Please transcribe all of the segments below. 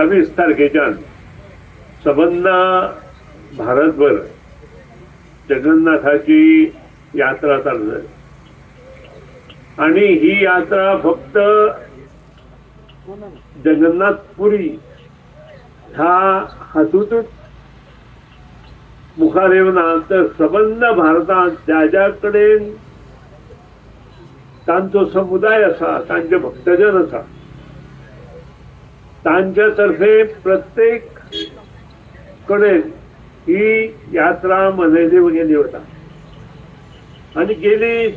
27 तारखेच्यान सबंद भारतभर जगन्नाथाची यात्रा चालू जाली आणि ही यात्रा फक्त जगन्नाथपुरी ह्या हातूंतच मुखार येवना, तर सबंद भारतांत ज्या ज्या कडेन तांचो समुदाय आसा, तांचे भक्तजन आसा, तांच्या तर्फे प्रत्येक कडेन ही यात्रा मनयली गेली वता. आनी गेली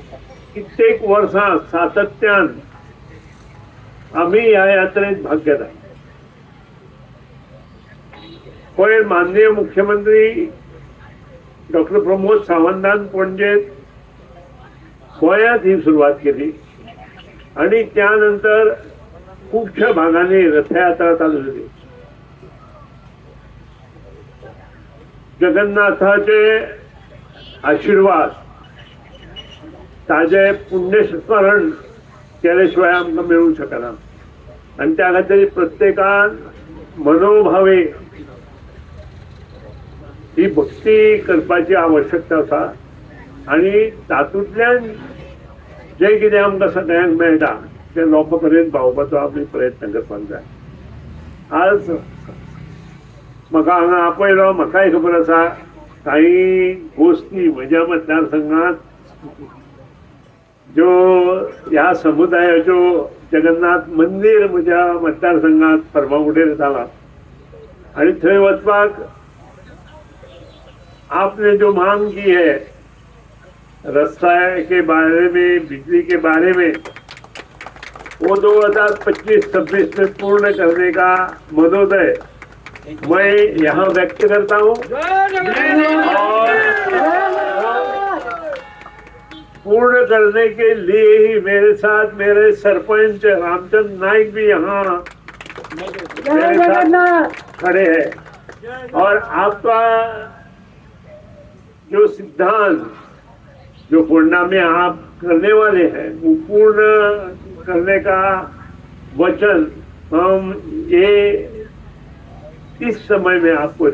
कित्येक वर्सां सातत्यान आमी ह्या यात्रेत भाग घेता. पयर माननीय मुख्यमंत्री डॉक्टर प्रमोद सावंतान पणजेत गोंयांत ही सुरवात केली आणि त्यानंतर खूबशा भागांनी रथयात्रा चालू जाली. जगन्नाथाचे आशीर्वाद, ताजे पुण्यस्मरण केले शिवाय आमकां मेळूंक शकना आनी त्या खातीर प्रत्येकान मनोभावे ही भक्ती करपाची आवश्यकता आसा आनी तातूंतल्यान जें कितें आमकां सगळ्यांक मेळटा तें लोकां पर्यंत पावोवपाचो आमी प्रयत्न करपाक जाय. आज म्हाका हांगा आपयलो, म्हाकाय खबर आसा कांय गोश्टी म्हज्या मतदारसंघात ज्यो ह्या समुदायाच्यो जगन्नाथ मंदीर म्हज्या मतदारसंघात फर्मागुडयेर जाला आनी थंय वचपाक आपने जो मांग की है रास्ता के बारे में, बिजली के बारे में, वो 2025-26 में पूर्ण करने का मनोदय मैं यहाँ व्यक्त करता हूँ और पूर्ण करने के लिए ही मेरे साथ मेरे सरपंच रामचंद्र नाइक भी यहाँ मेरे साथ खड़े हैं. और आपका जो सिद्धांत जो पूर्णा में आप करने वाले हैं वो पूर्ण करने का वचन हम ये इस समय में आपको